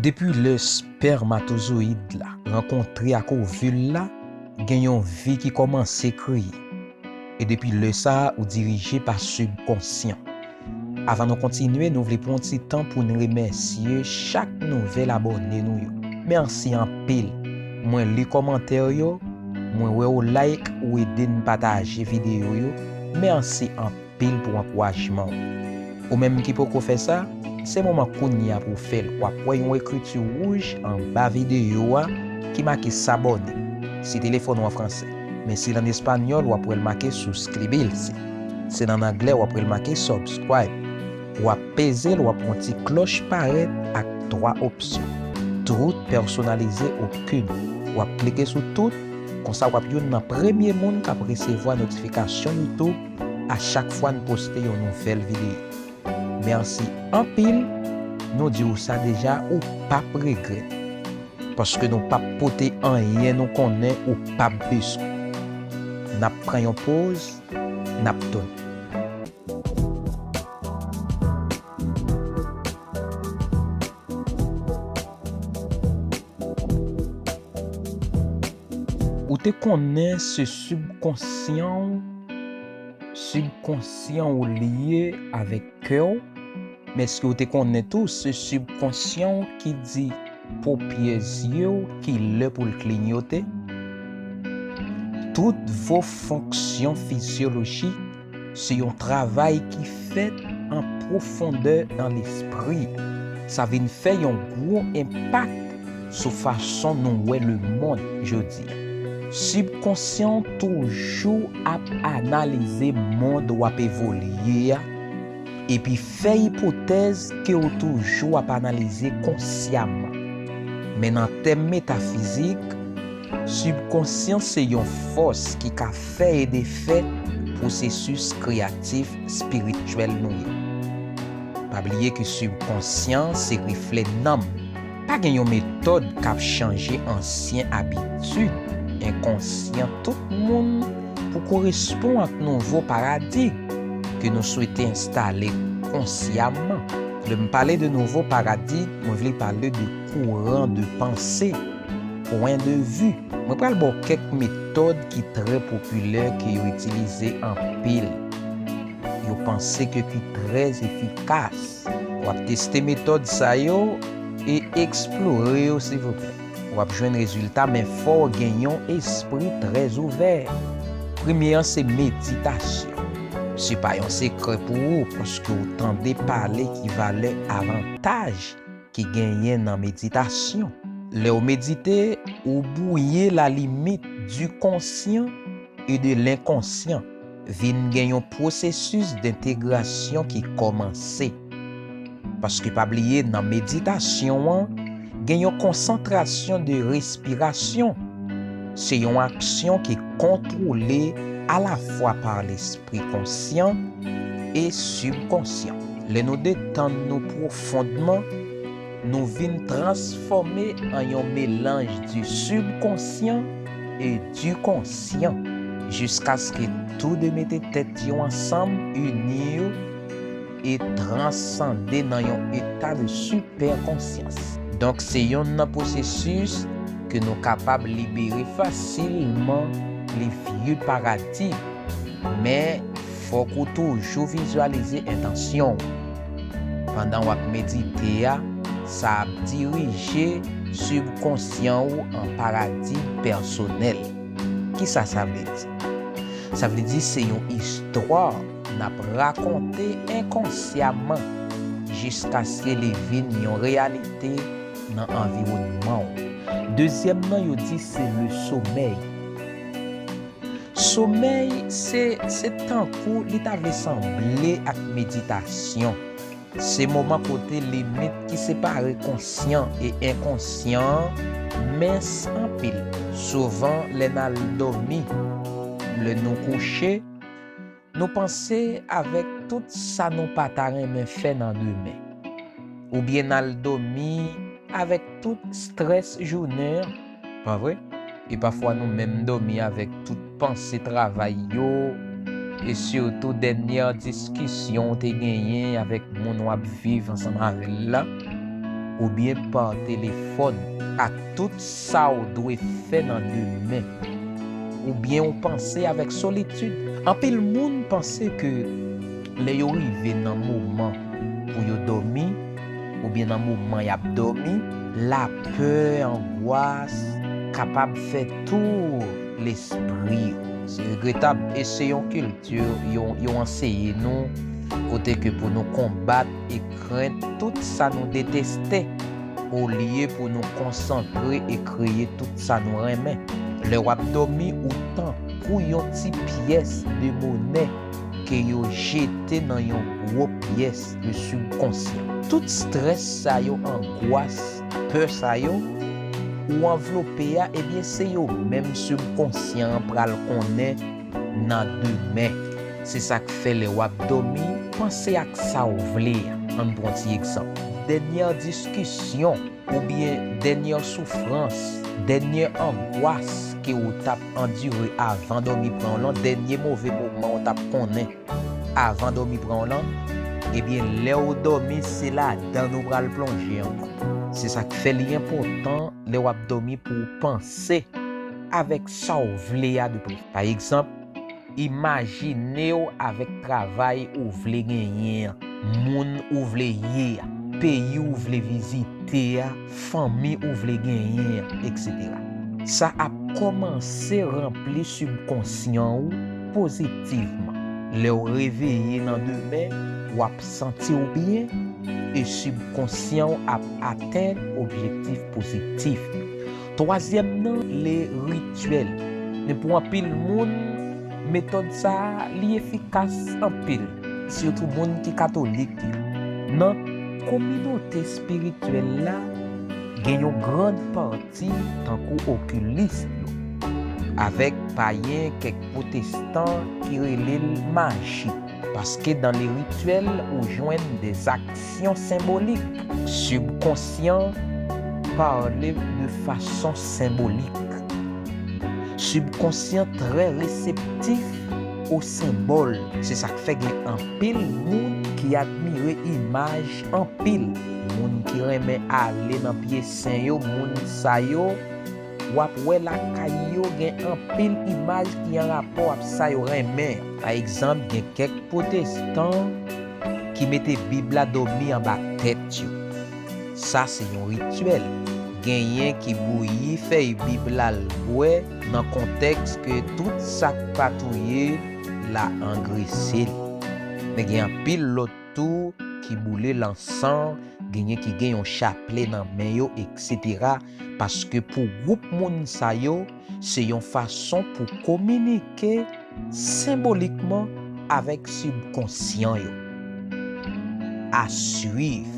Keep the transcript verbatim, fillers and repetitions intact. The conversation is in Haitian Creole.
Depi lè spèmatozoyid la rankontre ak ovil la, gen yon vi ki kòmanse kreye. E depi lè sa a, ou dirije pa sibkonsyan. Avan nou kontinye, nou vle pran yon ti tan pou n remèsye chak nouvèl abòne nou yo. Mèsi anpil. Mwen li kòmantè yo, mwen wè ou like, ou ede n pataje videyo yo. Mèsi anpil pou ankourajman w. Ou menm ki poko fè sa, se moman kounye a pou w fè l. W ap wè yon ekriti wouj anba videyo a ki make s'abonner. Si telefòn ou an fransè, men si l an espanyòl, w ap wè l make suscribirse. Si l an anglè, w ap wè l make subscribe. W ap peze l, w ap wè yon ti klòch parèt ak twa opsyon. Tout, pèsonalize, okenn. W ap klike sou tout, konsa w ap youn nan premye moun k ap resevwa notifikasyon YouTube a chak fwa n poste yon nouvèl videyo. Mèsi anpil, nou di w sa deja, ou p ap regrèt. Paske nou p ap pote anyen nou konnen ou p ap bezwen. N ap pran yon poz, n ap tounen. Ou te konnen se sibkonsyan w, sibkonsyan w lye avèk kè w, men èske w te konnen tou se sibkonsyan w ki di popyè zye w ki lè pou l klinyote? Tout vo fonksyon fizyolojik se yon travay ki fèt an pwofondè nan lespri. Sa vin fè yon gwo enpak sou fason nou wè lemonn jodi. Sibkonsyan w toujou ap analize mond w ap evolye a, epi fè ipotèz ke w toujou ap analize konsyaman. Men nan tèm metafizik, sibkonsyan se yon fòs ki ka fè e defè pwosesis kreyatif espirityèl nou yo. Pa bliye ke sibkonsyan se reflè nanm. Pa gen yon metòd k ap chanje ansyen abitid enkonsyan tout moun pou korespon ak nouvo paradig ke nou swete enstale konsyaman. Lè m pale de nouvo paradig, mwen vle pale de kouran de panse, pwen de vi. Mwen pral ba w kèk metòd ki trè popilè ke yo itilize anpil. Yo panse ke ki trè efikas. W ap teste metòd sa yo e eksplore yo, silvouplè. W ap jwenn rezilta, men fò w gen yon espri trè ouvè. Premye an se meditasyon. Se pa yon sekrè pou ou, paske w tande pale ki valè avantaj ki genyen nan meditasyon. Lè w medite, ou bwouye lalimit du conscient et de l'inconscient. Vin gen yon pwosesis dentegrasyon ki kòmanse. Paske pa bliye, nan meditasyon an, gen yon konsantrasyon de respirasyon. Se yon aksyon ki kontwole alafwa pa lespri konsyan e sibkonsyan. Lè nou detann nou pwofondman, nou vin transfòme an yon melanj di sibkonsyan e di konsyan, jiskaske tou de mete tèt yo ansanm, ini yo, e transande nan yon eta de sipèkonsyans. Donk, se yonn nan pwosesis ke nou kapab libere fasilman li vye paradig, men fòk ou toujou vizyalize entansyon w. Pandan w ap medite a, sa ap dirije sibkonsyan ou an paradig pèsonèl. Kisa sa vle di? Sa vle di se yon istwa n ap rakonte enkonsyaman jiskaske li vin yon reyalite nan anviwònman w. Dezyèm nan, yo di se le somèy. Somèy, se, se tankou li ta vle sanble ak meditasyon. Se moman kote limit ki separe konsyan e enkonsyan an mens anpil. Souvan, lè n al dòmi, lè nou kouche, nou panse avèk tout sa nou pa ta renmen fè nan demen. Oubyen n al dòmi avèk tout estrès jounen an, pa vre? E pafwa nou menm dòmi avèk tout panse travay yo, e sitou dènyè diskisyon w te genyen avèk moun w ap viv ansanm avè l la. oubyen pa telefòn, ak tout sa w dwe fè nan demen, oubyen w panse avèk solitid. Anpil moun panse ke lè yo rive nan moman pou yo dòmi, oubyen nan moman y ap dòmi, lapè, angwas kapab fè tou lespri yo. Se regretab e se yon kilti yo, yo anseye nou, kote ke pou nou konbat e krent tout sa nou deteste, olye pou nou konsantre e kreye tout sa nou renmen. Lè w ap dòmi, ou tankou yon ti pyès de monè ke yo jete nan yon gwo pyès de sibkonsyan. Tout strès sa yo, angwas, pè sa yo, ou anvlope a, ebyen se yo menm sibkonsyan an pral konnen nan demen. Se sa k fè lè w ap dòmi, panse ak sa w vle a. Ann pran ti egzanp. Dènyè diskisyon oubyen dènyè soufrans, dènyè angwas ke w t ap andire avan dòmi pran w lan, dènyè move moman w t ap konnen avan dòmi pran w lan, ebyen, lè w dòmi, se ladan l ou pral plonje ankò. Se sa k fè li enpòtan lè w ap dòmi pou w panse avèk sa w vle a de prefè. Pa egzanp, imajine w avèk travay ou vle genyen an, moun ou vle ye a, peyi ou vle vizite a, fanmi ou vle genyen an, etsetera. Sa ap kòmanse ranpli sibkonsyan ou pozitivman. Lè w reveye nan demen, w ap santi w byen e sibkonsyan w ap atenn objektif pozitif yo. Twazyèm nan, le rityèl. Men pou anpil moun, metòd sa a, li efikas anpil, sitou moun ki katolik yo. Nan kominote espirityèl la, gen yon grann pati tankou okilis yo, avèk payen, kèk pwotestan ki rele l maji. Paske dans les rituels, ou jwenn des actions symboliques. Sibkonsyan pale de fason senbolik. Sibkonsyan trè reseptif o senbòl. Se sa k fè gen anpil moun ki admire imaj anpil. Moun ki renmen ale nan pye sen yo, moun sa yo, w ap wè lakay yo gen anpil imaj ki an rapò ak sa yo renmen. Pa egzanp, gen kèk pwotestan ki mete Bib la dòmi anba tèt yo. Sa se yon rityèl. Genyen ki bouyi fèy Bib la l bwè nan kontèks ke tout sa k pa touye l la angrese l. Men gen anpil lòt tou ki boule lansan, genyen ki gen yon chaplè nan men yo, etsetera. Paske pou gwoup moun sa yo, se yon fason pou kominike senbolikman avèk sibkonsyan yo. A suivre.